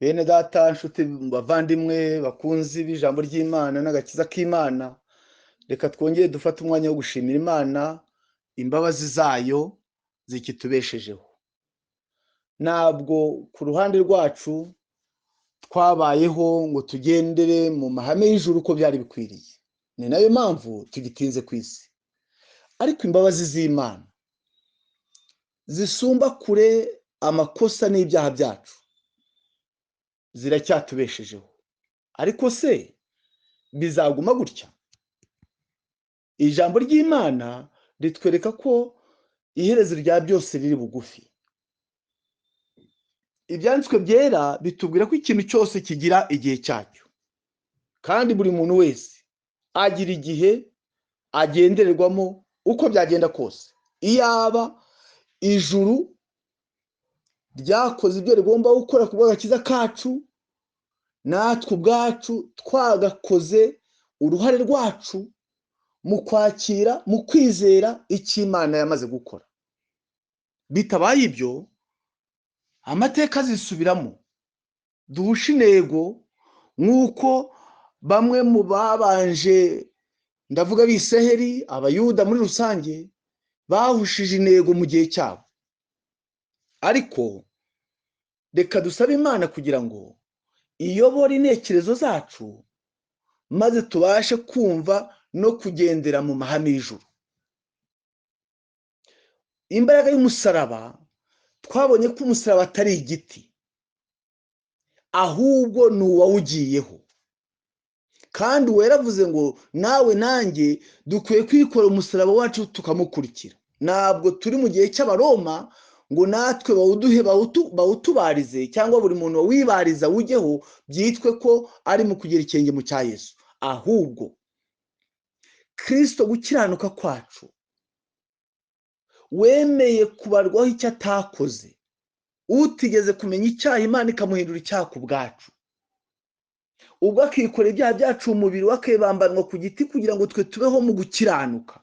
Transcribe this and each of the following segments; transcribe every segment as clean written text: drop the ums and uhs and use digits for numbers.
Bene data, nshuti, bavandimwe, bakunzi b'ijambo ry'Imana n'agakiza k'Imana, reka twongere dufate umwanya wo gushimira Imana imbabazi zayo zikitubeshejeho. Ntabwo ku ruhande rwacu twabayeho ngo tugendere mu mahame y'ijuru uko byari bikwiriye, ni nayo mpamvu tugitinze ku isi. Ariko imbabazi z'Imana zisumba kure amakosa n'ibyaha byacu ziracyatubeshejeho. Ariko se bizaguma gutya? Ijambo ry'Imana ritwereka ko iherezo rya byose riri bugufi. Ibyanditswe byera bitubwira ko ikintu cyose kigira igihe cyacyo, kandi buri muntu wese agira igihe agendererwamo uko byagenda kose. Iyaba ijuru ryakoze ibyo rigomba gukora ku bw'agakiza kacu, natwe ubwacu twagakoze uruhare rwacu mu kwakira, mu kwizera icyo Imana yamaze gukora. Bitabaye ibyo, amateka azisubiramo, duhushe intego nk'uko bamwe mu babanje, ndavuga abiseheri, abayuda muri rusange, bahushije intego mu gihe cyabo. Ariko reka dusabe Imana kugira ngo iyobore intekerezo zacu, maze tubashe kumva no kugendera mu mahame y'ijuru. Imbaraga y'umusaraba, twabonye ko umusaraba atari igiti, ahubwo ni uwawugiyeho. Kandi uweravuze ngo nawe nanjye dukwiye kwikora umusaraba wacu tukamukurikira. Ntabwo turi mu gihe cy'Abaroma ngo natwe bawuduhe bawutubarize, cyangwa buri muntu wibariza ujyeho byitwe ko ari mu kugera ikirenge mu cya Yesu. Ahubwo Kristo gukiranuka kwacu wemeye kubarwaho icyo atakoze, utigeze kumenya icyaha Imana ikamuhindura icyaha ku bwacu, ubwo akikora ibyaha byacu mu mubiri we akibambanwa ku giti kugira ngo twe tubeho mu gukiranuka.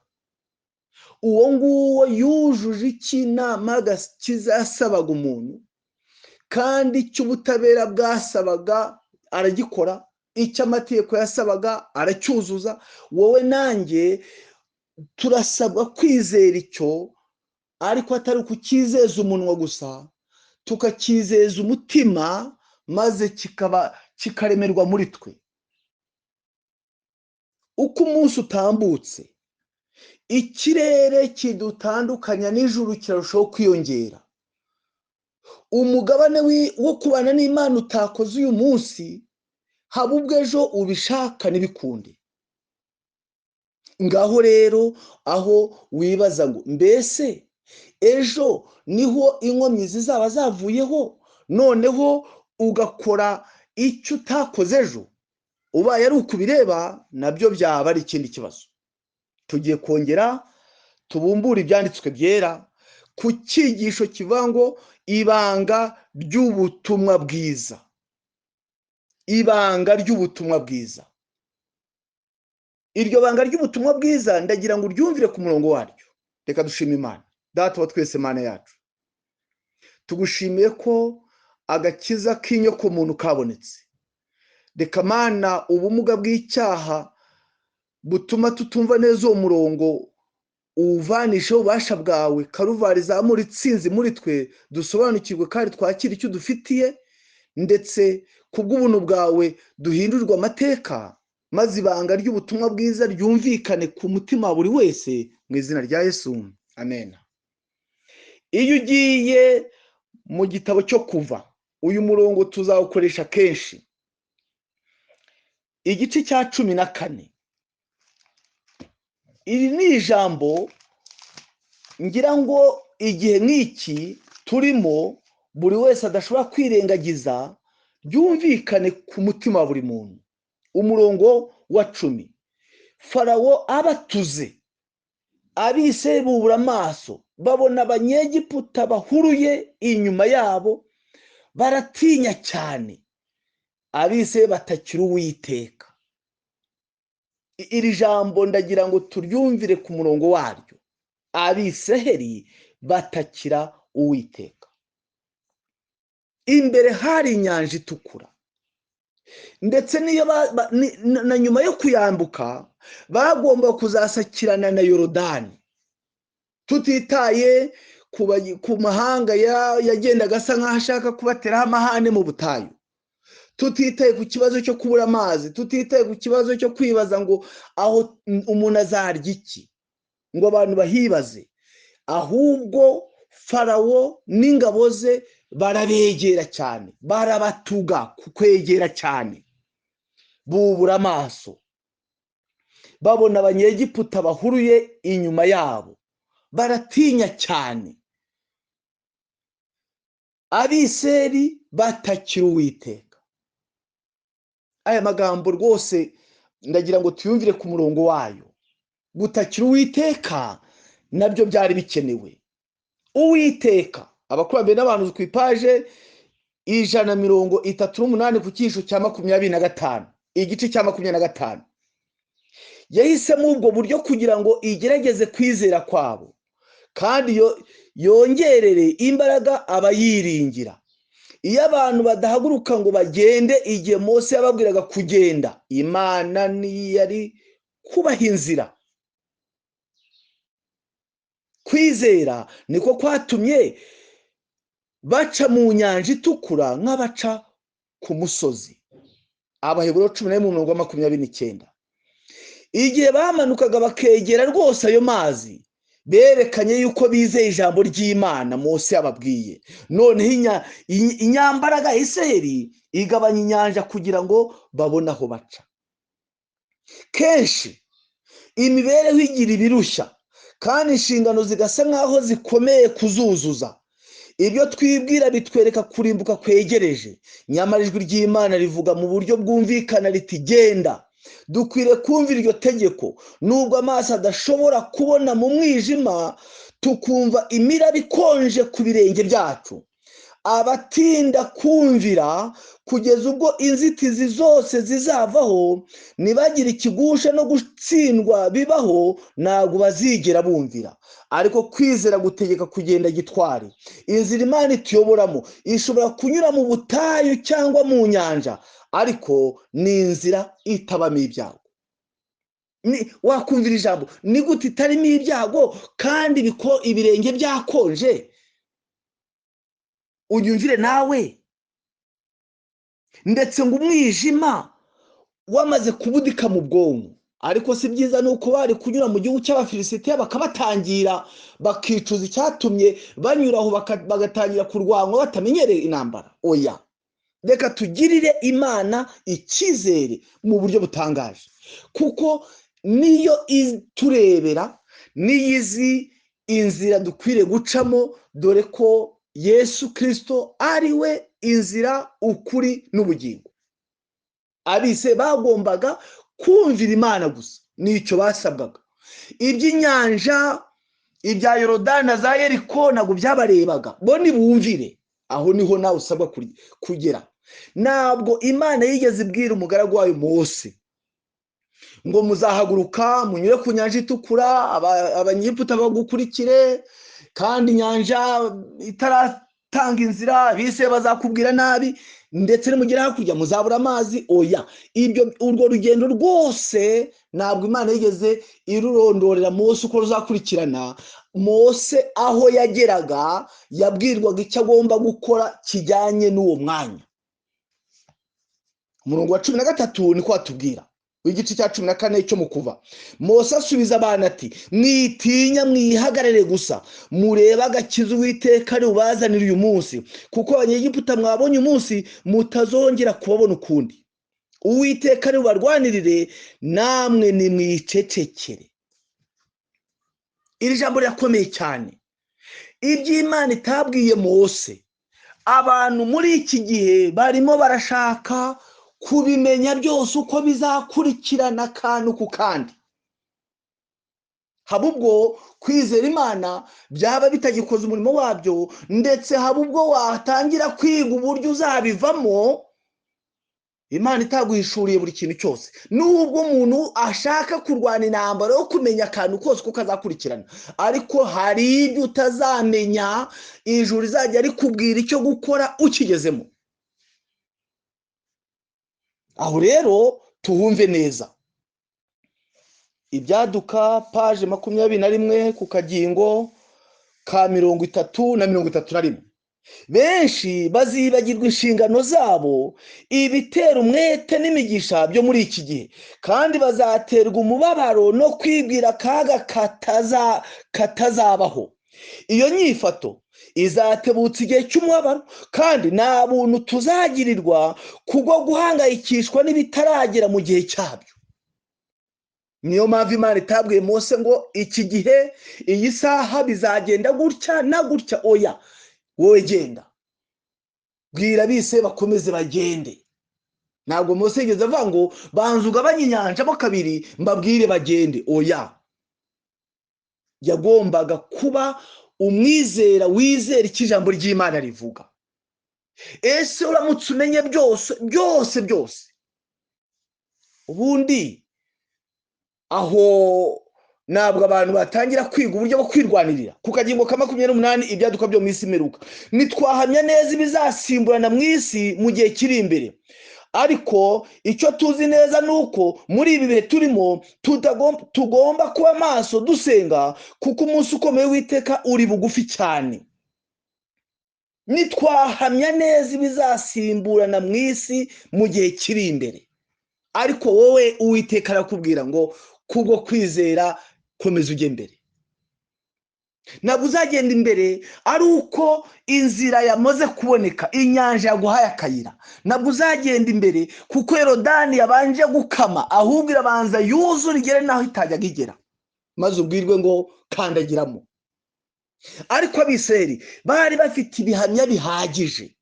Uwo nguwo yujuje icy'inama agakiza yasabaga umuntu, kandi icy'ubutabera bwasabaga aragikora, icyo amategeko yasabaga aracyuzuza. Wowe nanjye turasabwa kwizera icyo, ariko atari ukukizeza umunwa gusa, tukakizeza umutima, maze kikaba kikaremerwa muri twe. Uko umunsi utambutse, ikirere kidutandukanya n'ijuru kirarushaho kwiyongera. Umugabane wo kubana n'Imana utakoze uyu munsi, haba ubwo ejo ubishaka ntibikunde. Ngaho rero aho wibaza ngo mbese ejo niho inkomyi zizaba zavuyeho, noneho ugakora icyo utakoze ejo, ubaye ari ukubireba nabyo byaba ari ikindi kibazo. Tugiye kongera tubumbure ibyanditswe byera ku cyigisho kivuga ngo ibanga ry'ubutumwa bwiza. Ibanga ry'ubutumwa bwiza. Iryo banga ry'ubutumwa bwiza ndagira ngo uryumvire ku murongo waryo. Reka dushime Imana. Data wa twese, Mana yacu, tugushimiye ko agakiza k'inyoko muntu kabonetse. Reka Mana ubumuga bw'icyaha butuma tutumva neza uwo murongo uwuvanisheho ububasha bwawe. Karuvari zamura itsinzi muri twe, dusobanukirwe kandi twakire icyo dufitiye, ndetse kubw'ubuntu bwawe duhindurirwe amateka, maze ibanga ry'ubutumwa bwiza ryumvikane ku mutima wa buri wese, mu izina rya Yesu, amen. Iyo ugiye mu gitabo cyo Kuva, uyu murongo tuzawukoresha kenshi, igice cya 14. Iri ni ijambo ngira ngo igihe nk'iki turimo buri wese adashobora kwirengagiza, ryumvikane ku mutima wa buri muntu. Umurongo wa 10, Farawo abatuze, abise bubura amaso, babona abanyegiputa bahuruye inyuma yabo, baratinya cyane, abise batakira Uwiteka. Iri jambo ndagira ngo turyumvire ku murongo waryo, abiseheri batakira Uwiteka. Imbere hari inyanja itukura, ndetse niyo na nyuma yo kuyambuka bagomba kuzasakirana na Yorodani. Tutitaye ku mahanga yagendaga asa nk'aho ashaka kubateraho amahane mu butayu, tutitaye ku kibazo cyo kubura amazi, tutitaye ku kibazo cyo kwibaza ngo aho umuntu azarya iki, ngo abantu bahibaze, ahubwo Farawo n'ingabo ze barabegera cyane, barabatuga kwegera cyane, bubura amaso babona Abanyegiputa bahuruye inyuma yabo, baratinya cyane. Abiseri batakira Uwiteka. Aya magambo rwose ndagira ngo tuyumvire ku murongo wayo. Gutakira Uwiteka nabyo byari bikenewe. Uwiteka, abakurambere n'abantu ku ipaje 138 ku cyisho cya 25, igice cya 25, yahisemo ubwo buryo kugira ngo igerageze kwizera kwabo, kandi yongerere imbaraga abayiringira. Iyo abantu badahaguruka ngo bagende igihe Mose yababwiraga kugenda, Imana ntiyari kubaha inzira. Kwizera niko kwatumye baca mu nyanja itukura nk'abaca ku musozi. Abaheburayo 11:29. Igihe bamanukaga bakegera rwose ayo mazi, berekanye yuko bizeye ijambo ry'Imana Mose yababwiye. Noneho inyambaraga ya Isirayeli igabanya inyanja kugira ngo babone aho baca. Kenshi imibereho igira ibirushya, kandi inshingano zigasa nk'aho zikomeye kuzuzuza. Ibyo twibwira bitwereka kurimbuka kwegereje, nyamara ijwi ry'Imana rivuga mu buryo bwumvikana riti genda. Dukwiriye kumvira iryo tegeko, nubwo amaso adashobora kubona mu mwijima, tukumva imiraba ikonje ku birenge byacu. Abatinda kumvira kugeza ubwo inzitizi zose zizavaho, ntibagire ikigusha no gutsindwa bibaho, ntabwo bazigera bumvira. Ariko kwizera gutegeka kugenda gitwari. Inzira Imana ituyoboramo ishobora kunyura mu butayu cyangwa mu nyanja, ariko ni inzira itabamo ibyago. Wakumvira ijambo ni gute itarimo ibyago kandi ibirenge byakonje? Unyumvire nawe. Ndetse ngo umwijima wamaze kubudika mu bwonko. Ariko si byiza nuko bari kunyura mu gihugu cy'Abafilisitiya bakabatangira, bakicuza icyatumye banyuraho, bagatangira kurwanywa batamenyereye intambara. Oya, reka tugirire Imana icyizere mu buryo butangaje, kuko niyo iturebera, niyo izi inzira dukwiriye gucamo, dore ko Yesu Kristo ari we inzira, ukuri n'ubugingo. Abise bagombaga kumvira Imana gusa, nicyo basabwaga. Iby'inyanja, ibya Yorodani na za Yeriko ntabwo byabarebaga, bo nibumvire. Aho niho nawe usabwa kugera. Ntabwo Imana yigeze ibwira umugaragu wayo Mose ngo muzahaguruka munyure ku nyanja itukura, Abanyegiputa bagukurikire, kandi inyanja itaratanga inzira, bise bazakubwira nabi, ndetse nimugera hakurya muzabura amazi. Oya, ibyo urwo rugendo rwose ntabwo Imana yigeze irurondorera Mose uko ruzakurikirana. Mose aho yageraga yabwirwaga icyo agomba gukora kijyanye n'uwo mwanya. Umurongo wa 13 niko watubwira, w'igice cya 14 cyo mu Kuva. Mose asubiza abana ati mwitinya, mwihagarare gusa, murebe agakiza Uwiteka ari bubazanire uyu munsi, kuko Abanyegiputa mwabonye umunsi mutazongera kubabona ukundi. Uwiteka ari bubarwanirire, namwe nimwicecekere. Iri jambo rirakomeye cyane. Iby'Imana itabwiye Mose, abantu muri iki gihe barimo barashaka kubimenya byose uko bizakurikirana akantu ku kandi. Haba ubwo kwizera Imana byaba bitagikoze umurimo wabyo, ndetse haba ubwo watangira kwiga uburyo uzabivamo. Imana itaguhishuriye buri kintu cyose. Nubwo umuntu ashaka kurwana intambara yo kumenya akantu kose kuko azakurikirana, ariko hari ibyo utazamenya, ijuru rizajya rikubwira icyo gukora ukigezemo. Aho rero tuhumve neza. Ibyaduka paje 21 ku kagingo ka 30 na 31. Benshi bazibagirwa inshingano zabo, ibitera umwete n'imigisha byo muri iki gihe, kandi bazaterwa umubabaro no kwibwira akaga katazabaho. Iyo nyifato izatebutsa igihe cy'umubabaro, kandi nta buntu tuzagirirwa kubwo guhangayikishwa n'ibitaragera mu gihe cyabyo. Niyo mpamvu Imana itabwiye Mose ngo iki gihe, iyi saha bizagenda gutya na gutya. Oya, wowe genda, bwira bise bakomeze bagende. Ntabwo Mose yigeze avuga ngo banza ugabanye inyanja mo kabiri mbabwire bagende. Oya, yagombaga kuba umwizera wizera icyo ijambo ry'Imana rivuga. Ese uramutse umenye byose byose byose, ubundi aho ntabwo abantu batangira kwiga uburyo bwo kwirwanirira. Ku kagingo ka 28 ibyaduka byo mu isi imeruka, ntitwahamya neza ibizasimburana mu isi mu gihe kiri imbere, ariko icyo tuzi neza ni uko muri ibi bihe turimo tugomba kuba maso dusenga, kuko umunsi ukomeye w'Uwiteka uri bugufi cyane. Ntitwahamya neza ibizasimburana mu isi mu gihe kiri imbere, ariko wowe Uwiteka arakubwira ngo kubwo kwizera komeza ujye mbere. Ntabwo uzagenda imbere ari uko inzira yamaze kuboneka, inyanja yaguhaye akayira. Ntabwo uzagenda imbere kuko Yorodani yabanje gukama, ahubwo irabanza yuzura igere n'aho itajyaga igera, maze ubwirwe ngo kandagiramo. Ariko Abisirayeli bari bafite ibihamya bihagije.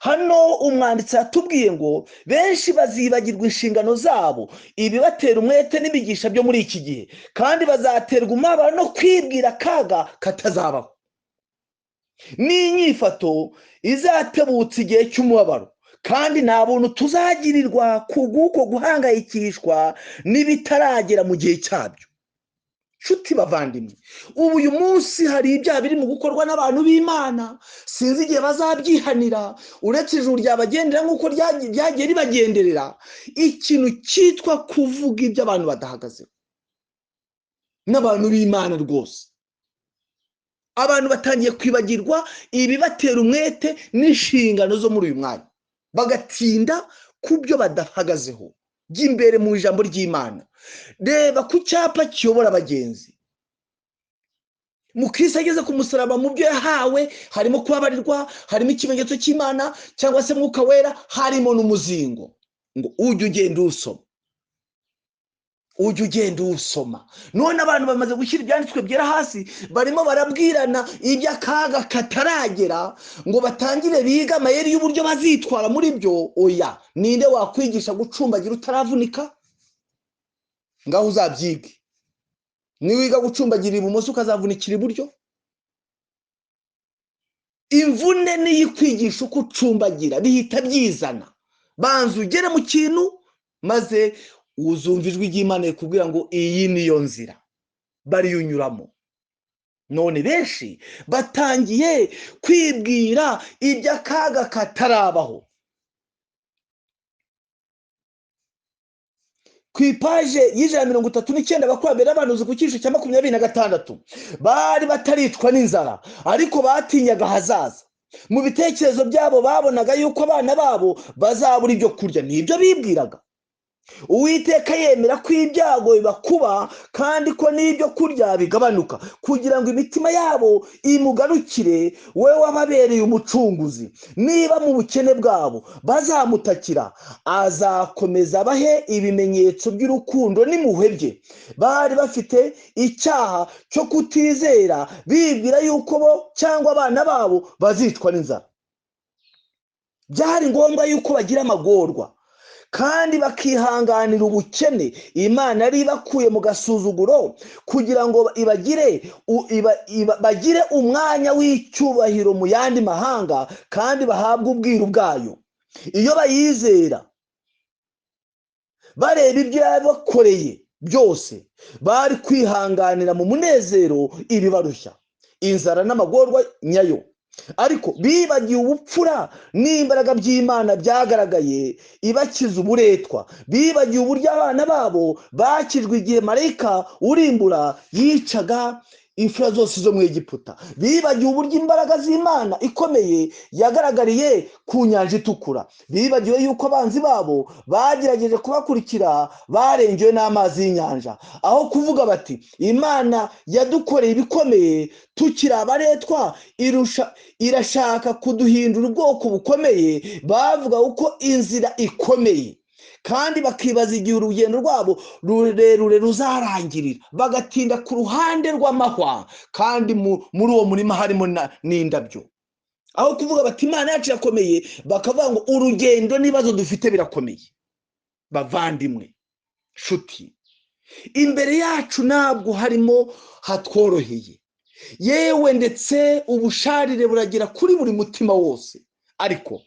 Hano umwanditsi yatubwiye ngo benshi bazibagirwa inshingano zabo, ibibatera umwete n'imigisha byo muri iki gihe, kandi bazaterwa umubabaro no kwibwira akaga katazabaho. N'inyifato izatebutsa igihe cy'umubabaro, kandi nta buntu tuzagirirwa kubw'uko guhangayikishwa n'ibitaragera mu gihe cyabyo. Nshuti bavandimwe, ubu uyu munsi hari ibyaha biri mu gukorwa n'abantu b'Imana, sinzi igihe bazabyihanira, uretse ijuru ryabagendera nk'uko ryagiye ribagenderera. Ikintu cyitwa kuvuga ibyo abantu badahagazeho n'abantu b'Imana rwose, abantu batangiye kwibagirwa ibibatera umwete n'inshingano zo muri uyu mwanya, bagatinda ku byo badahagazeho. By'imbere mu ijambo ry'Imana, reba ku cyapa kiyobora abagenzi. Mukristo ageze ku musaraba, mu byo yahawe harimo kubabarirwa, harimo ikimenyetso cy'Imana cyangwa se Mwuka Wera, harimo n'umuzingo ngo ujye ugenda usoma, ujye ugenda usoma. None abantu bamaze gushyira ibyanditswe byera hasi, barimo barabwirana iby'akaga kataragera ngo batangire biga amayeri y'uburyo bazitwara muri byo. Oya, ninde wakwigisha gucumbagira utaravunika? Ngaho uzabyige. Niwiga gucumbagira ibumoso ukazavunikira iburyo. Imvune niyo ikwigisha uko ucumbagira, bihita byizana. Banza ugere mu kintu, maze uzumva ijwi ry'Imana rikubwira ngo iyi niyo nzira bariyunyuramo. None benshi batangiye kwibwira iby'akaga katarabaho. Ku ipaje y'139 abakurambere n'abahanuzi ku cyiciro cya 26 bari bataricwa n'inzara, ariko batinyaga ahazaza. Mu bitekerezo byabo babonaga yuko abana babo bazabura ibyo kurya, nibyo bibwiraga. Uwiteka yemera ko ibyago bibakuba kandi ko n'ibyo kurya bigabanuka, kugira ngo imitima yabo imugarukire, we wababereye umucunguzi. Niba mu bukene bwabo bazamutakira, azakomeza abahe ibimenyetso by'urukundo n'impuhwe bye. Bari bafite icyaha cyo kutizera, bibwira yuko bo cyangwa abana babo bazicwa n'inzara. Byari ngombwa yuko bagira amagorwa kandi bakihanganira ubukene Imana yari ibakuye mu gasuzuguro, kugira ngo bagire umwanya w'icyubahiro mu yandi mahanga, kandi bahabwe ubwiru bwayo. Iyo bayizera Bareba ibyo yabakoreye byose, bari kwihanganira mu munezero ibibarushya, inzara n'amagorwa nyayo. Ariko bibagiwe ubupfura n'imbaraga by'Imana byagaragaye ibakiza uburetwa. Bibagiwe uburyo abana babo bakijwe igihe marayika urimbura yicaga imfura zose zo mu Egiputa. Bibagiwe uburyo imbaraga z'Imana ikomeye yagaragariye ku nyanja itukura. Bibagiwe yuko abanzi babo bagerageje kubakurikira barengewe n'amazi y'inyanja. Aho kuvuga bati Imana yadukoreye ibikomeye tukiri abaretwa, irashaka kuduhindura ubwoko bukomeye, bavuga uko inzira ikomeye, kandi bakibaza igihe urugendo rwabo rurerure ruzarangirira, bagatinda ku ruhande rw'amahwa, kandi muri uwo murima harimo n'indabyo. Aho kuvuga bati Imana yacu irakomeye, bakavuga ngo urugendo n'ibibazo dufite birakomeye. Bavandimwe, nshuti, imbere yacu ntabwo harimo hatworoheye, yewe ndetse ubusharire buragera kuri buri mutima wose, ariko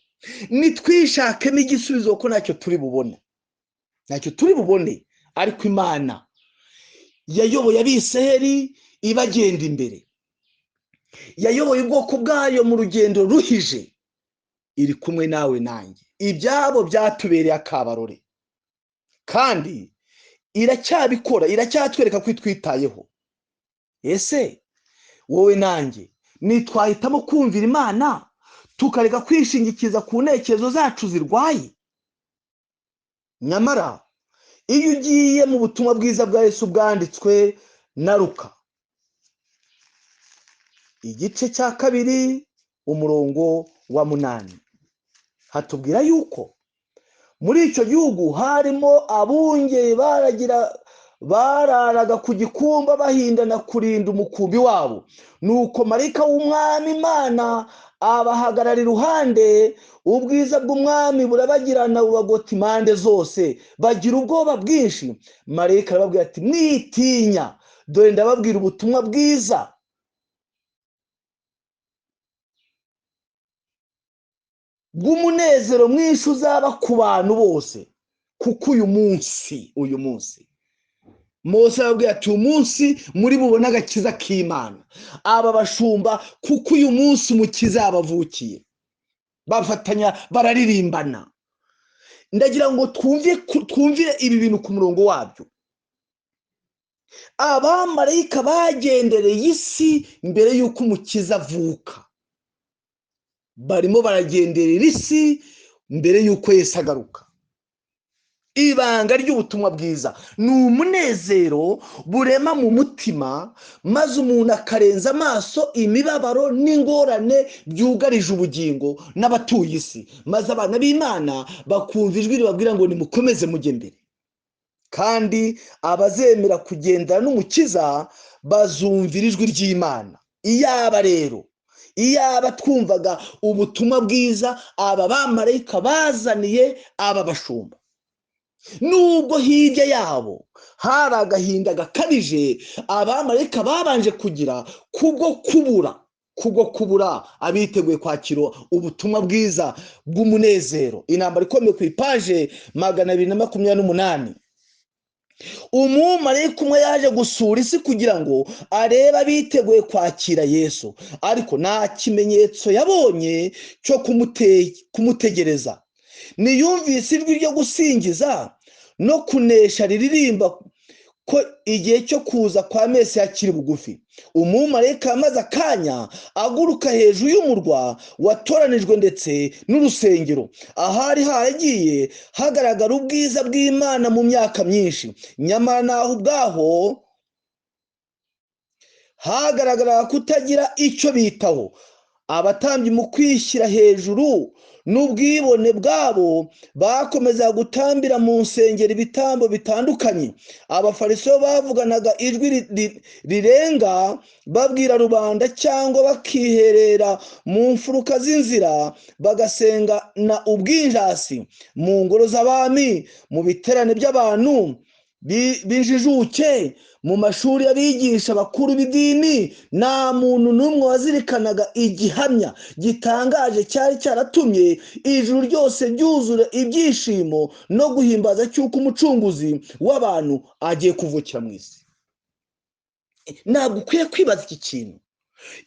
nitwishakemo igisubizo ko ntacyo turi bubone, ntacyo turi bubone. Ariko Imana yayoboye Abisirayeli ibagenda imbere, yayoboye ubwoko bwayo mu rugendo ruhije, iri kumwe nawe nanjye. Ibyabo byatubereye akabarore, kandi iracyabikora, iracyatwereka ko itwitayeho. Ese wowe nanjye nitwahitamo kumvira Imana tukareka kwishingikiza ku ntekerezo zacu zirwaye? Nyamara iyo ugiye mu butumwa bwiza bwa Yesu bwanditswe na Luka igice cya 2 umurongo wa 8, hatubwira yuko muri icyo gihugu harimo abungeri bararaga ku gikumba bahindana kurinda umukumbi wabo. Nuko marayika w'Umwami Imana abahagarara iruhande, ubwiza bw'Umwami burabagirana bubagota impande zose, bagira ubwoba bwinshi. Marayika arababwira ati mwitinya, dore ndababwira ubutumwa bwiza bw'umunezero mwinshi uzaba ku bantu bose, kuko uyu munsi Mose arababwira ati uyu munsi muri bubone agakiza k'Imana. Aba bashumba, kuko uyu munsi umukiza yabavukiye. Bafatanya bararirimbana. Ndagira ngo twumvire ibi bintu ku murongo wabyo. Abamarayika bagendereye isi mbere y'uko umukiza avuka, barimo baragenderera isi mbere y'uko Yesu agaruka. Ibanga ry'ubutumwa bwiza ni umunezero burema mu mutima, maze umuntu akarenza amaso imibabaro n'ingorane byugarije ubugingo n'abatuye isi, maze abana b'Imana bakumva ijwi ribabwira ngo nimukomeze mujye mbere. Kandi abazemera kugendana n'Umukiza bazumvira ijwi ry'Imana. Iyaba rero, iyaba twumvaga ubutumwa bwiza aba bamarayika bazaniye aba bashumba, nubwo hirya yabo hari agahinda gakabije abamarayika babanje kugira kubwo kubura abiteguye kwakira ubutumwa bwiza bw'umunezero. Intambara ikomeye ku ipaje 228. Umumarayika umwe yaje gusura isi kugira ngo arebe abiteguye kwakira Yesu, ariko nta kimenyetso yabonye cyo kumutegereza. Niyumvise ijwi ryo gusingiza no kunesha riririmba ko igihe cyo kuza kwa Mesiya kiri bugufi. Umumarayika amaze akanya aguruka hejuru y'umurwa watoranijwe ndetse n'urusengero, ahari haragiye hagaragara ubwiza bw'Imana mu myaka myinshi. Nyamara naho ubwaho hagaragara kutagira icyo bitaho. Abatambyi mu kwishyira hejuru n'ubwibone bwabo bakomeza gutambira mu nsengero ibitambo bitandukanye. Abafarisayo bavuganaga ijwi rirenga babwira rubanda, cyangwa bakiherera mu mfuruka z'inzira bagasenga na ubwinjasi mu ngoro z'abami, mu biterane by'abantu. b'injijuke, mu mashuri y'abigisha bakuru b'idini, nta muntu n'umwe wazirikanaga igihamya gitangaje cyari cyaratumye ijuru ryose ryuzura ibyishimo no guhimbaza cy'uko umucunguzi w'abantu agiye kuvukira mu isi. Ntabwo ukwiye kwibaza iki kintu.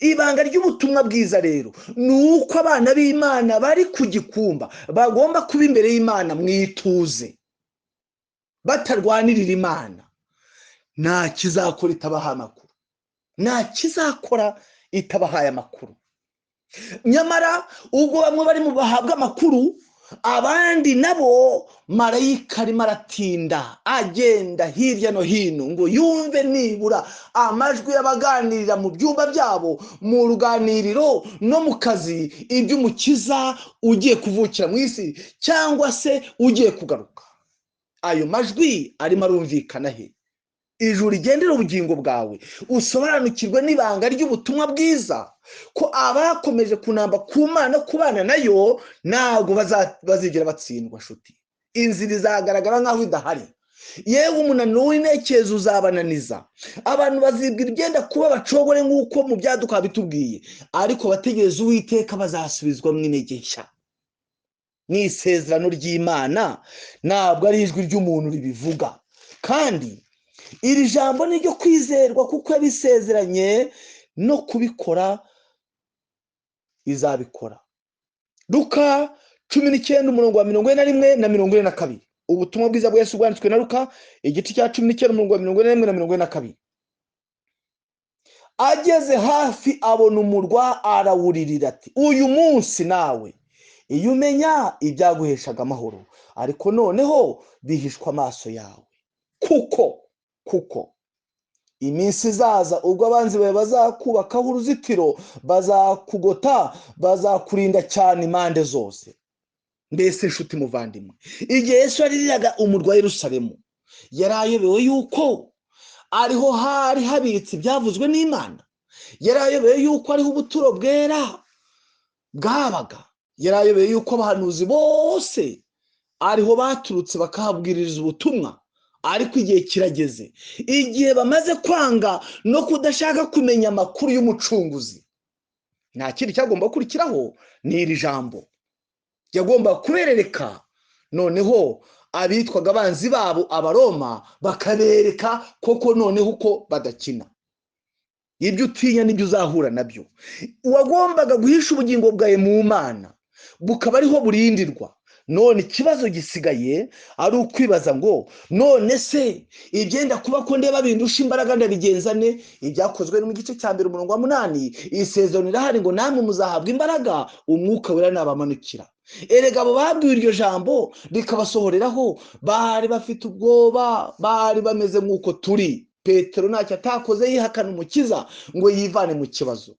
Ibanga ry'ubutumwa bwiza rero ni uko abana b'Imana bari ku gikumba bagomba kuba imbere y'Imana mu ituze, batarwanirira Imana. Nta kizakora itabaha amakuru, nta kizakora itabahaye amakuru. Nyamara ubwo bamwe bari mu bahabwa amakuru, abandi nabo marayika arimo aratinda agenda hirya no hino ngo yumve nibura amajwi y'abaganirira mu byumba byabo, mu ruganiriro no mu kazi, iby'umukiza ugiye kuvukira mu isi cyangwa se ugiye kugaruka. Ayo majwi arimo arumvikana he? Ijuru rigendera ubugingo bwawe, usobanukirwe n'ibanga ry'ubutumwa bwiza, ko abakomeje kunamba ku Mana kubana nayo ntabwo bazigera batsindwa. Nshuti, inzira izagaragara nk'aho idahari. Yewe umunaniro w'intekerezo uzabananiza, abantu bazibwira ibyenda kuba bacogore nk'uko mu byaduka bitubwiye, ariko bategereza Uwiteka bazasubizwa mu intege nshya. Ni isezerano ry'Imana, ntabwo ari ijwi ry'umuntu ribivuga. Kandi iri jambo ni iryo kwizerwa kuko yabisezeranye no kubikora izabikora. Luka 19 umurongo wa 41 na 42. Ubutumwa bwiza bwa Yesu bwanditswe na Luka igice cya 19 umurongo wa 41 na 42. Ageze hafi abona umurwa arawuririra ati, uyu munsi nawe iyo umenya ibyaguheshaga amahoro, ariko noneho bihishwa amaso yawe. Kuko iminsi izaza ubwo abanzi bawe bazakubakaho uruzitiro, bazakugota, bazakurinda cyane impande zose. Mbese inshuti muvandimwe, igihe Yesu yaririraga umurwa wa Yerusalemu, yari ayobewe yuko ariho hari habitse ibyavuzwe n'Imana, yari ayobewe yuko ariho ubuturo bwera bwabaga, yari ayobewe yuko abahanuzi bose ariho baturutse bakahabwiriza ubutumwa. Ariko igihe kirageze, igihe bamaze kwanga no kudashaka kumenya amakuru y'umucunguzi, nta kindi cyagomba gukurikiraho, ni iri jambo yagomba kuberereka. Noneho abitwaga abanzi babo Abaroma bakabereka koko noneho uko badakina. Ibyo utinya nibyo uzahura nabyo. Uwagombaga guhisha ubugingo bwawe mu Mana bukaba ariho burindirwa. None ikibazo gisigaye ari ukwibaza ngo none se ibyenda kuba ko ndeba bindusha imbaraga ndabigenza ne? Ibyakozwe mu gice cya 1 umurongo wa 8, isezerano rirahari ngo namwe muzahabwa imbaraga umwuka wera nabamanukira. Erega abo babwiwe iryo jambo rikabasohoreraho bari bafite ubwoba, bari bameze nk'uko turi. Petero ntacyo atakoze yihakana umukiza ngo yivane mu kibazo.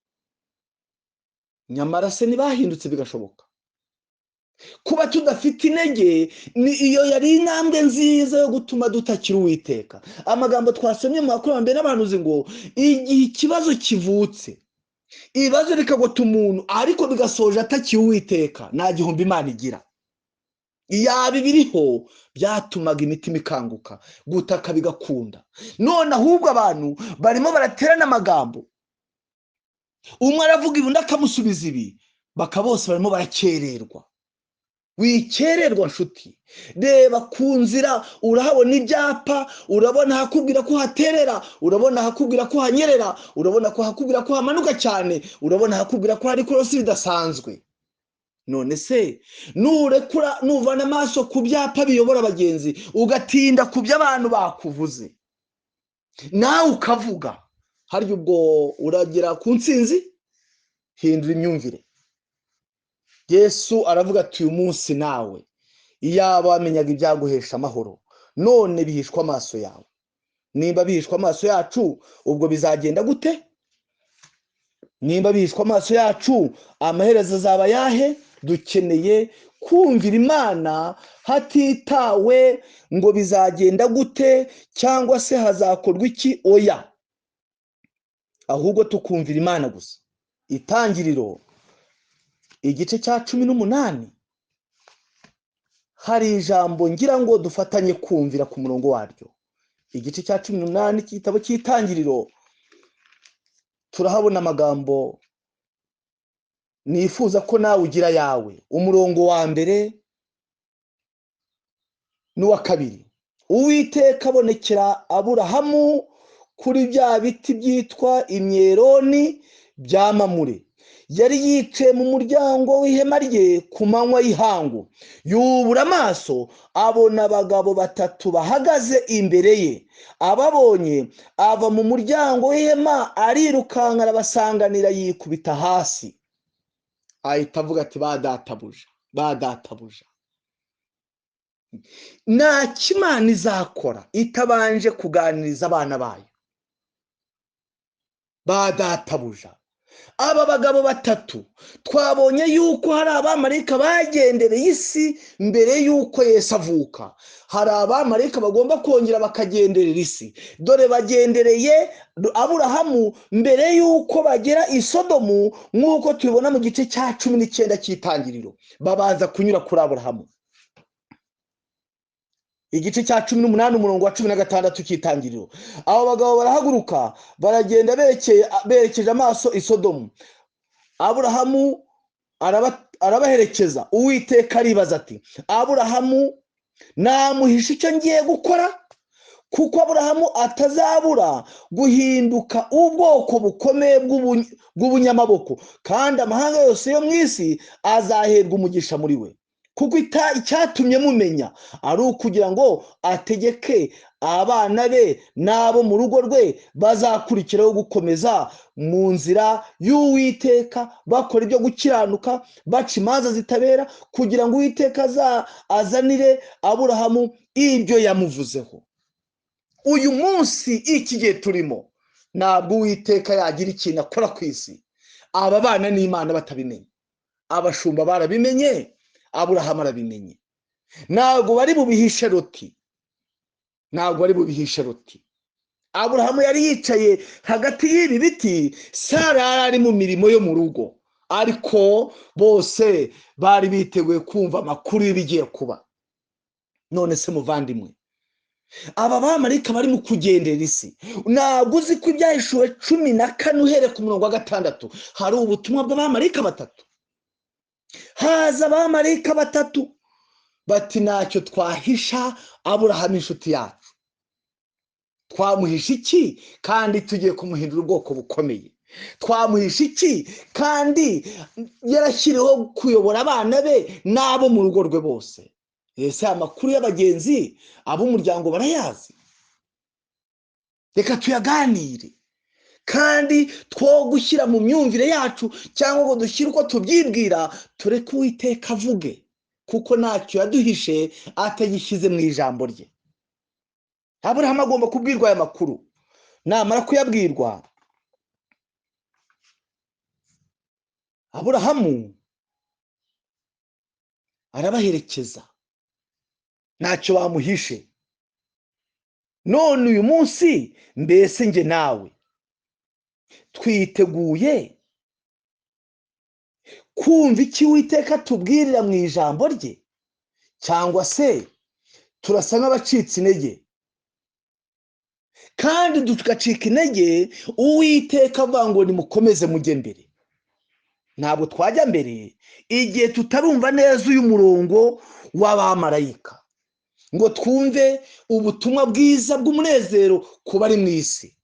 Nyamara se ntibahindutse bigashoboka. Kuba tudafite intege ni iyo yari intambwe nziza yo gutuma dutakira Uwiteka. Amagambo twasomye mu bakurambere n'abahanuzi ngo igihe ikibazo kivutse, ibibazo bikagota umuntu ariko bigasoje atakiye Uwiteka, nta gihombo Imana igira. Yaba ibiriho byatumaga imitima ikanguka, gutaka bigakunda. None ahubwo abantu barimo baraterana amagambo, umwe aravuga ibi undi akamusubiza ibi, baka bose barimo barakererwa. Wikererwa nshuti, reba ku nzira urahabona ibyapa, urabona hakubwira ko haterera, urabona hakubwira ko hanyerera, urabona ko hakubwira ko hamanuka cyane, urabona hakubwira ko hari korosi bidasanzwe. None se nurekura, nuvana amaso ku byapa biyobora abagenzi, ugatinda ku byo abantu bakuvuze, nawe ukavuga, harya ubwo uragera ku ntsinzi? Hindura imyumvire. Yesu aravuga ati uyu munsi nawe iyaba wamenyaga ibyaguhesha amahoro, none bihishwa amaso yawe. Nimba bihishwa amaso yacu, ubwo bizagenda gute? Nimba bihishwa amaso yacu, amaherezo azaba yahe? Dukeneye kumvira Imana hatitawe ngo bizagenda gute cyangwa se hazakorwa iki, oya, ahubwo tukumvira Imana gusa. Itangiriro igice cya 18 hari ijambo ngira ngo dufatanye kumvira ku murongo waryo. Igice cya 18 cy'igitabo cy'Itangiriro, turahabona amagambo nifuza ko nawe ugira yawe. Umurongo wa 1 n'uwa 2. Uwiteka abonekera Aburahamu kuri bya biti byitwa imyeroni bya Mamure. Yari yicaye mu muryango w'ihema rye ku manywa y'ihangu. Yubura amaso abona abagabo batatu bahagaze imbere ye. Ababonye ava mu muryango w'ihema arirukanka arabasanganira yikubita hasi. Ahita avuga ati ba databuja, ba databuja. Nta kimana izakora itabanje kuganiriza abana bayo. Ba databuja. Aba bagabo batatu twabonye yuko hari abamarayika bagendereye isi mbere yuko Yesu avuka. Hari abamarayika bagomba kongera bakagenderera isi. Dore bagendereye Aburahamu mbere yuko bagera i Sodomu, nk'uko tubibona mu gice cya 19 cy'Itangiriro. Babanza kunyura kuri Aburahamu. Igice cya 18 umurongo wa 16 cy'Itangiriro. Abo bagabo barahaguruka baragenda berekeje amaso i Sodomu. Aburahamu arabaherekeza. Uwiteka aribaza ati Aburahamu namuhisha icyo ngiye gukora, kuko Aburahamu atazabura guhinduka ubwoko bukomeye bw'ubunyamaboko, kandi amahanga yose yo mu isi azaherwa umugisha muri we. Kuko icyatumye mumenya ari ukugira ngo ategeke abana be n'abo mu rugo rwe bazakurikiraho gukomeza mu nzira y'Uwiteka, bakora ibyo gukiranuka, baca imanza zitabera, kugira ngo Uwiteka azanire Aburahamu ibyo yamuvuzeho. Uyu munsi iki gihe turimo, ntabwo Uwiteka yagira ikintu akora ku isi aba bana n'Imana batabimenye. Abashumba barabimenye, Aburahamu arabimenye. Ntabwo bari bubihishe Loti, ntabwo bari bubihishe Loti. Aburahamu yari yicaye hagati y'ibi biti, Sara yari ari mu mirimo yo mu rugo, ariko bose bari biteguye kumva amakuru y'ibigiye kuba. None se muvandimwe, aba bamarayika bari mu kugendera isi, ntabwo uzi ko ibyahishuwe 14 uhereye ku murongo wa 6 hari ubutumwa bw'abamarayika batatu. Haza abamarayika batatu bati ntacyo twahisha Aburahamu inshuti yacu. Twamuhisha iki kandi tugiye kumuhindura ubwoko bukomeye? Twamuhisha iki kandi yarashyiriweho kuyobora abana be n'abo mu rugo rwe bose? Ese amakuru y'abagenzi ab'umuryango barayazi? Reka tuyaganire, kandi two gushyira mu myumvire yacu cyangwa ngo dushyire uko tubyibwira, tureke Uwiteka avuge, kuko ntacyo yaduhishe atagishyize mu ijambo rye. Aburahamu agomba kubwirwa aya makuru. Namara kuyabwirwa, Aburahamu arabaherekeza, ntacyo bamuhishe. None uyu munsi mbese nge nawe twiteguye kumva iki Uwiteka tubwirira mu ijambo rye, cyangwa se turasa nk'abacitse intege? Kandi tugacika intege Uwiteka avuga ngo nimukomeze mujye mbere. Ntabwo twajya mbere igihe tutarumva neza uyu murongo w'abamarayika, ngo twumve ubutumwa bwiza bw'umunezero ku bari mu isi.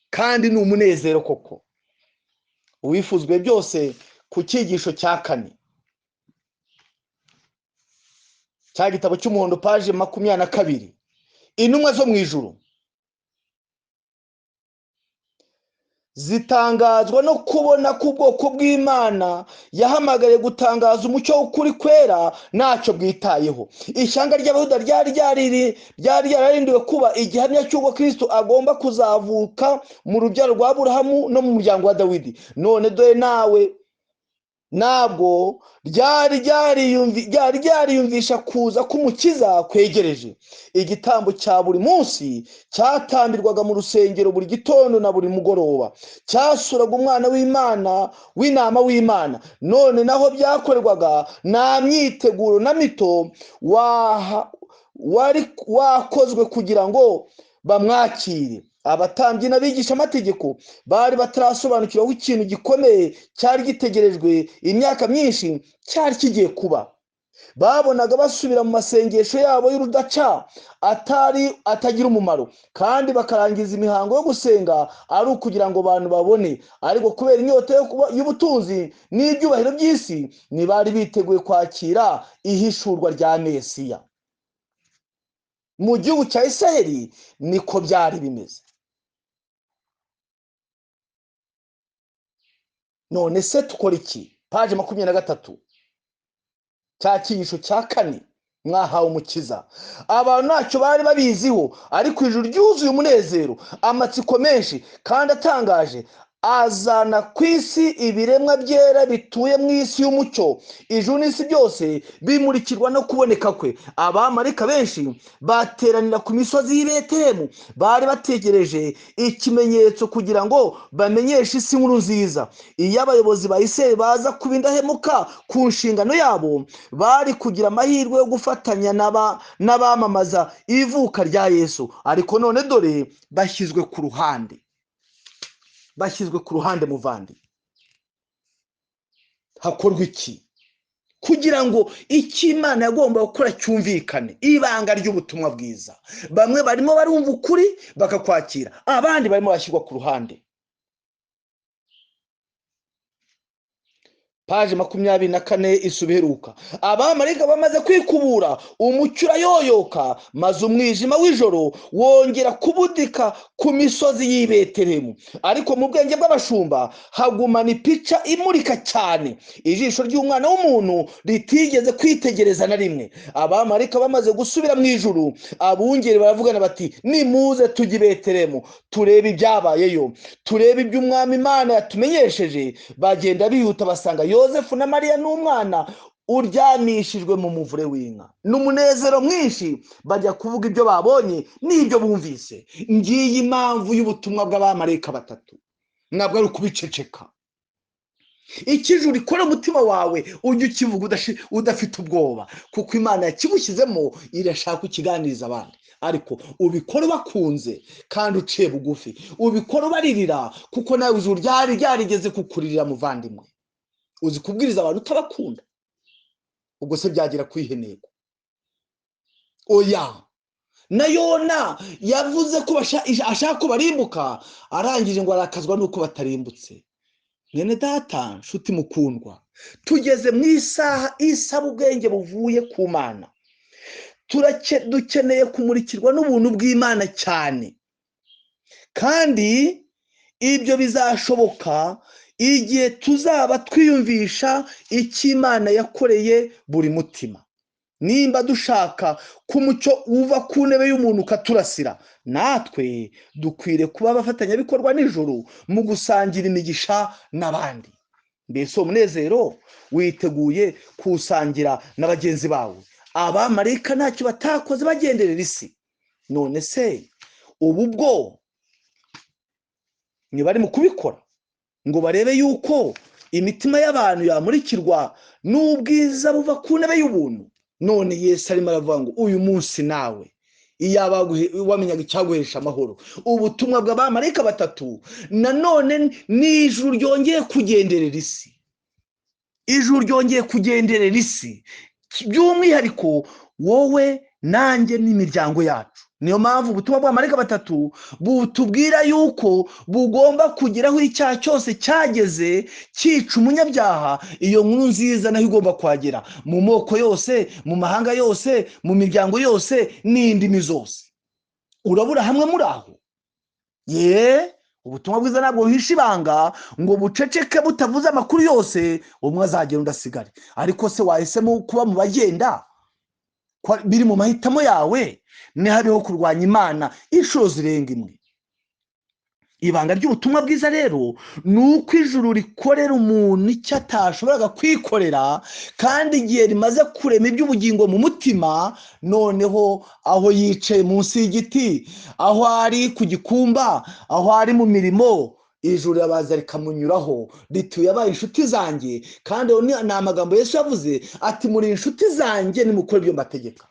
Kandi ni umunezero koko. Uwifuzwe byose ku cyigisho cya 4 cya gitabo cy'umuhondo, paje 22. Intumwa zo mu ijuru zitangazwa no kubona ko ubwoko bw'Imana yahamagaye gutangaza umucyo w'ukuri kwera ntacyo bwitayeho. Ishyanga ry'Abayuda ryari ryararindiwe kuba igihamya cy'uko Kristo agomba kuzavuka mu rubyaro rwa Aburahamu no mu muryango wa Dawidi. None dore nawe ntabwo ryari ryariyumvisha kuza k'Umukiza kwegereje. Igitambo cya buri munsi cyatambirwaga mu rusengero buri gitondo na buri mugoroba, cyasuraga umwana w'Imana w'intama w'Imana. None naho byakorerwaga nta myiteguro na mito wari wakozwe kugira ngo bamwakire. Abatambyi n'abigisha amategeko bari batarasobanukirwa ko ikintu gikomeye cyari gitegerejwe imyaka myinshi cyari kigiye kuba. Babonaga basubira mu masengesho yabo y'urudaca atari atagira umumaro, kandi bakarangiza imihango yo gusenga ari ukugira ngo abantu babone. Ariko kubera inyota y'ubutunzi n'ibyubahiro by'isi, ntibari biteguye kwakira ihishurwa rya Mesiya. Mu gihugu cya Isiraheli niko byari bimeze. None se tukora iki? Paje 23, cya cyigisho cya kane, mwahawe umukiza. Abantu ntacyo bari babiziho, ariko ijuru ryuzuye umunezero, amatsiko menshi kandi atangaje azana ku isi ibiremwa byera bituye mu isi y'umucyo. Ijuru n'isi byose bimurikirwa no kuboneka kwe. Abamarayika benshi bateranira ku misozi y'i Betelehemu, bari bategereje ikimenyetso kugira ngo bamenyeshe isi inkuru nziza. Iyo abayobozi ba Isirayeli baza kuba indahemuka ku nshingano yabo, bari kugira amahirwe yo gufatanya n'abamamaza ivuka rya Yesu. Ariko none dore bashyizwe ku ruhande, bashyizwe ku ruhande. Muvandi, hakorwa iki kugira ngo icyo Imana yagomba gukora cyumvikane? Ibanga ry'ubutumwa bwiza. Bamwe barimo barumva ukuri bakakwakira, abandi barimo bashyirwa ku ruhande. Paje 24 isubiheruka. Abamarayika bamaze kwikubura, umucyo urayoyoka, maze umwijima w'ijoro wongera kubudika ku misozi y'i Betelehemu. Ariko mu bwenge bw'abashumba hagumana ipica imurika cyane, ijisho ry'umwana w'umuntu ritigeze kwitegereza na rimwe. Abamarayika bamaze gusubira mu ijuru, abungeri baravugana bati: nimuze tujye i Betelehemu turebe ibyabayeyo, turebe iby'Umwami Imana yatumenyesheje. Bagenda bihuta basanga Yosefu na Mariya n'umwana uryamishijwe mu muvure w'inka. N'umunezero mwinshi bajya kuvuga ibyo babonye n'ibyo bumvise. Ngiyi impamvu y'ubutumwa bw'abamarayika batatu, ntabwo ari ukubiceceka. Ikijuru ikora umutima wawe ujye ukivuga udafite ubwoba, kuko Imana yakigushyizemo irashaka ukiganiriza abandi. Ariko ubikora ubakunze kandi uciye bugufi, ubikora ubaririra, kuko nawe ijuru ryari ryarigeze kukuririra. Muvandimwe, uzi kubwiriza abantu utabakunda, ubwo se byagera ku iyihe ntego? Oya. Na Yona yavuze ko ashaka ko barimbuka, arangije ngo arakazwa nuko batarimbutse. Mwene data, nshuti mukundwa, tugeze mu isaha isaba ubwenge buvuye ku Mana. Dukeneye kumurikirwa n'ubuntu bw'Imana cyane, kandi ibyo bizashoboka igihe tuzaba twiyumvisha icyo Imana yakoreye buri mutima. Nimba dushaka ko umucyo uva ku ntebe y'umuntu ukaturasira, natwe dukwiriye kuba abafatanyabikorwa nijoro mu gusangira imigisha n'abandi. Mbese uwo munezero witeguye kuwusangira na bagenzi bawe? Abamarayika ntacyo batakoze bagenderera isi. None se ubu bwo ntibari mu kubikora ngo barebe yuko imitima y'abantu yamurikirwa n'ubwiza buva ku ntebe y'ubuntu? None Yesu arimo aravuga ngo uyu munsi nawe iyaba wamenyaga icyaguhesha amahoro. Ubutumwa bw'abamarayika batatu nanone ni ijuru ryongeye kugenderera isi. Ijuru ryongeye kugenderera isi, by'umwihariko wowe nanjye n'imiryango yacu. Niyo mpamvu ubutumwa bw'abamarayika batatu butubwira yuko bugomba kugeraho icyaha cyose cyageze cyica umunyabyaha. Iyo nkuru nziza nayo igomba kuhagera mu moko yose, mu mahanga yose, mu miryango yose n'indimi zose. Urabura hamwe muri aho? Ye, ubutumwa bwiza ntabwo buhisha ibanga ngo buceceke butavuze amakuru yose, umwe azagenda undi asigare. Ariko se wahisemo kuba mu bagenda? Biri mu mahitamo yawe. Ntihariho kurwanya Imana inshuro zirenga imwe. Ibanga ry'ubutumwa bwiza rero ni uko ijuru rikorera umuntu icyo atashoboraga kwikorera, kandi igihe rimaze kurema iby'ubugingo mu mutima, noneho aho yicaye munsi y'igiti, aho ari ku gikumba, aho ari mu mirimo, ijuru rirabaza rikamunyuraho riti yabaye inshuti zanjye. Kandi ni amagambo Yesu yavuze ati muri inshuti zanjye nimukora ibyo mbategeka.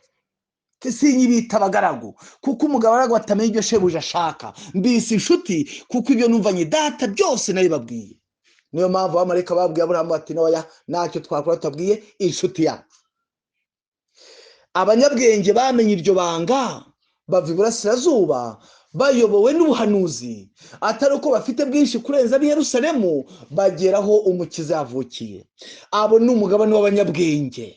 Sinyibita abagaragu kuko umugaragu atamenya ibyo shebuja ashaka, mbise inshuti kuko ibyo numvanye data byose nabibabwiye. Niyo mpamvu abamarayika babwiye Aburahamu bati noya, ntacyo twakora tutabwiye inshuti yacu. Abanyabwenge bamenye iryo banga bava iburasirazuba bayobowe n'ubuhanuzi, atari uko bafite bwinshi kurenza ab'i Yerusalemu, bageraho umukiza yavukiye. Abo ni umugabane w'abanyabwenge.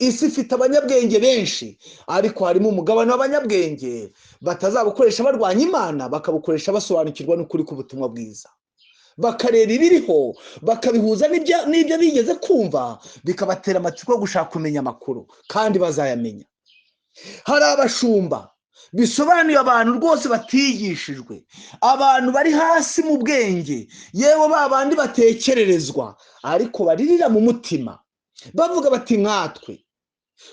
Isi ifite abanyabwenge benshi, ariko harimo umugabane w'abanyabwenge batazabukoresha barwanya Imana, bakabukoresha basobanukirwa n'ukuri k'ubutumwa bwiza, bakareba ibiriho bakabihuza n'ibyo bigeze kumva, bikabatera amatsiko yo gushaka kumenya amakuru, kandi bazayamenya. Hari abashumba bisobanuye abantu rwose batigishijwe, abantu bari hasi mu bwenge, yewe ba bandi batekererezwa, ariko baririra mu mutima bavuga bati nkatwe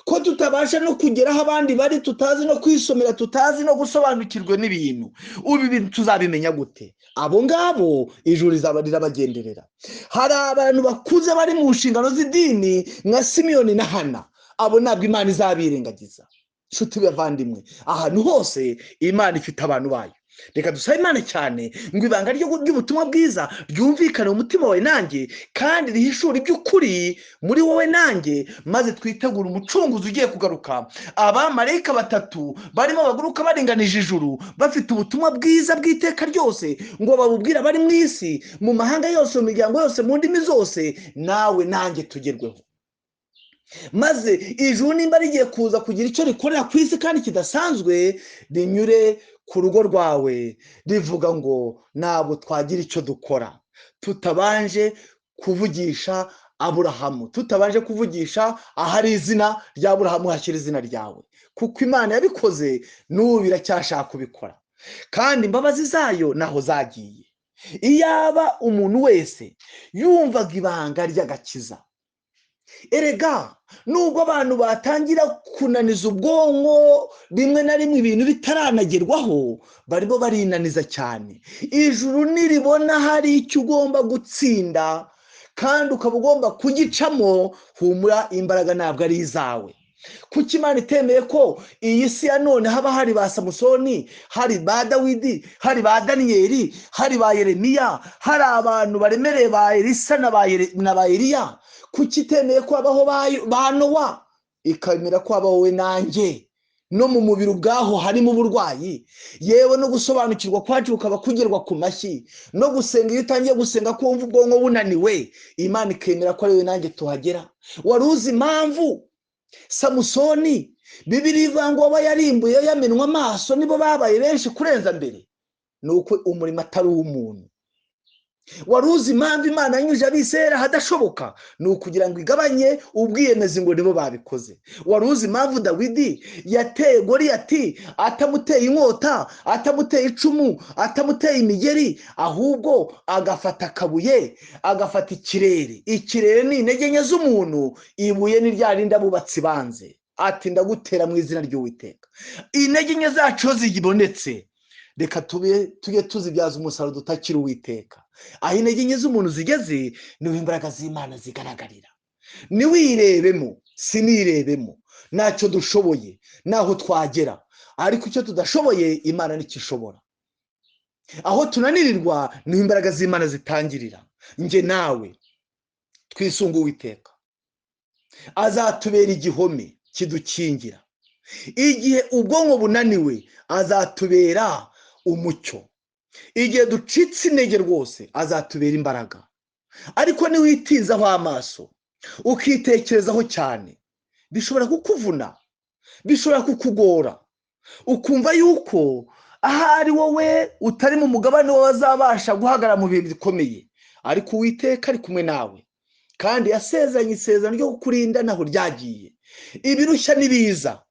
ko tutabasha no kugera aho abandi bari, tutazi no kwisomera, tutazi no gusobanukirwa n'ibintu, ubu ibintu tuzabimenya gute? Abo ngabo ijuru rizaba rirabagenderera. Hari abantu bakuze bari mu nshingano z'idini nka Simiyoni na Hana, abo ntabwo Imana izabirengagiza. Nshuti bavandimwe, ahantu hose Imana ifite abantu bayo. Reka dusabe Imana cyane ngo ibanga ry'ubutumwa bwiza ryumvikane mu mutima wawe nanjye, kandi rihishure iby'ukuri muri wowe nanjye, maze twitegure umucunguzi ugiye kugaruka. Abamarayika batatu barimo baguruka baringanije ijuru, bafite ubutumwa bwiza bw'iteka ryose, ngo babubwire abari mu isi, mu mahanga yose, mu miryango yose, mu ndimi zose, nawe nanjye tugerweho. Maze ijuru nimba rigiye kuza kugira icyo rikorera ku isi kandi kidasanzwe, rinyure ku rugo rwawe rivuga ngo ntabwo twagira icyo dukora tutabanje kuvugisha Aburahamu, tutabanje kuvugisha ahari izina rya Aburahamu hashyira izina ryawe, kuko Imana yabikoze n'ubu biracyashaka kubikora, kandi imbabazi zayo naho zagiye. Iyaba umuntu wese yumvaga ibanga ry'agakiza, erega nubwo abantu batangira kunaniza ubwonko rimwe na rimwe ibintu bitaranagerwaho, barimo barinaniza cyane. Ijuru niribona hari icyo ugomba gutsinda kandi ukaba ugomba kugicamo, humura, imbaraga ntabwo ari izawe. Kuki Imana itemeye ko iyi si ya none haba hari ba Samusoni, hari ba Dawidi, hari ba Daniyeli, hari ba Yeremiya, hari abantu baremereye ba Elisa na ba Eliya? Kuki itemeye ko habaho ba Nowa, ikemera ko habaho wowe nanjye? No mu mubiri ubwaho harimo uburwayi, yewe no gusobanukirwa kwacu kukaba kugerwa ku mashyi, no gusenga iyo utangiye gusenga ko wumva ubwonko bunaniwe, Imana ikemera ko ari wowe nanjye tuhagera. Wari uzi impamvu Samusoni Bibiliya ivuga ngo aba yarimbuye yamenwa amaso nibo babaye benshi kurenza mbere? Ni uko umurimo atari uw'umuntu. Wari uzi impamvu Imana yanyuje Abisirayeli ahadashoboka? Ni ukugira ngo igabanye ubwiyemezi ngo nibo babikoze. Wari uzi impamvu Dawidi yateye Goliyati atamuteye inkota, atamuteye icumu, atamuteye imigeri, ahubwo agafata akabuye, agafata ikirere? Ikirere ni intege nke z'umuntu, ibuye ni rya rindi abubatsi banze, ati ndagutera mu izina ry'Uwiteka. Intege nke zacu zibonetse, reka tujye tuzibyaza umusaruro dutakira Uwiteka. Aho intege nke z'umuntu zigeze niho imbaraga z'Imana zigaragarira. Niwirebemo, sinirebemo, ntacyo dushoboye, naho twagera, ariko icyo tudashoboye Imana nikishobora. Aho tunanirirwa niho imbaraga z'Imana zitangirira. Njye nawe twisunga Uwiteka, azatubera igihome kidukingira. Igihe ubwonko bunaniwe azatubera umucyo. Igihe ducitse intege rwose azatubera imbaraga. Ariko niwitizaho amaso ukitekerezaho cyane, bishobora kukuvuna, bishobora kukugora, ukumva yuko ahari wowe utari mu mugabane w'abazabasha guhagarara mu bihe bikomeye, ariko Uwiteka ari kumwe nawe, kandi yasezeranye isezerano ryo kukurinda naho ryagiye. Ibirushya n'ibiza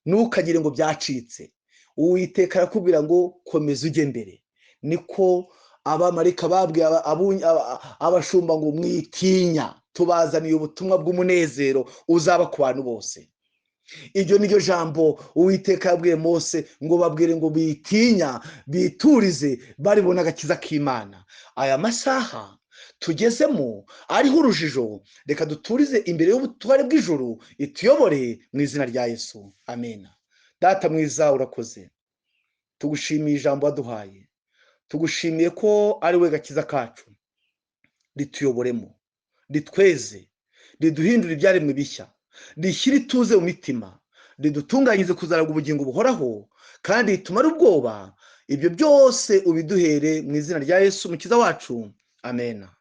ntukagire ngo byacitse. Uwiteka arakubwira ngo komeza ujye mbere. Niko abamarayika babwiye abashumba ngo mwitinya, tubazaniye ubutumwa bw'umunezero uzaba ku bantu bose. Iryo ni ryo jambo Uwiteka yabwiye Mose ngo babwire ngo bitinya, biturize, baribona agakiza k'Imana. Aya masaha tugezemo ariho urujijo, reka duturize imbere y'ubutware bw'ijuru, ituyobore mu izina rya Yesu. Amen. Data mwiza, urakoze. Tugushimiye ijambo waduhaye, tugushimiye ko ari we gakiza kacu. Rituyoboremo, ritweze, riduhindure ibyaremwe bishya, rishyire ituze mu mitima, ridutunganyize kuzaragwa ubugingo buhoraho, kandi ritumare ubwoba. Ibyo byose ubiduhere mu izina rya Yesu Umukiza wacu. Amena.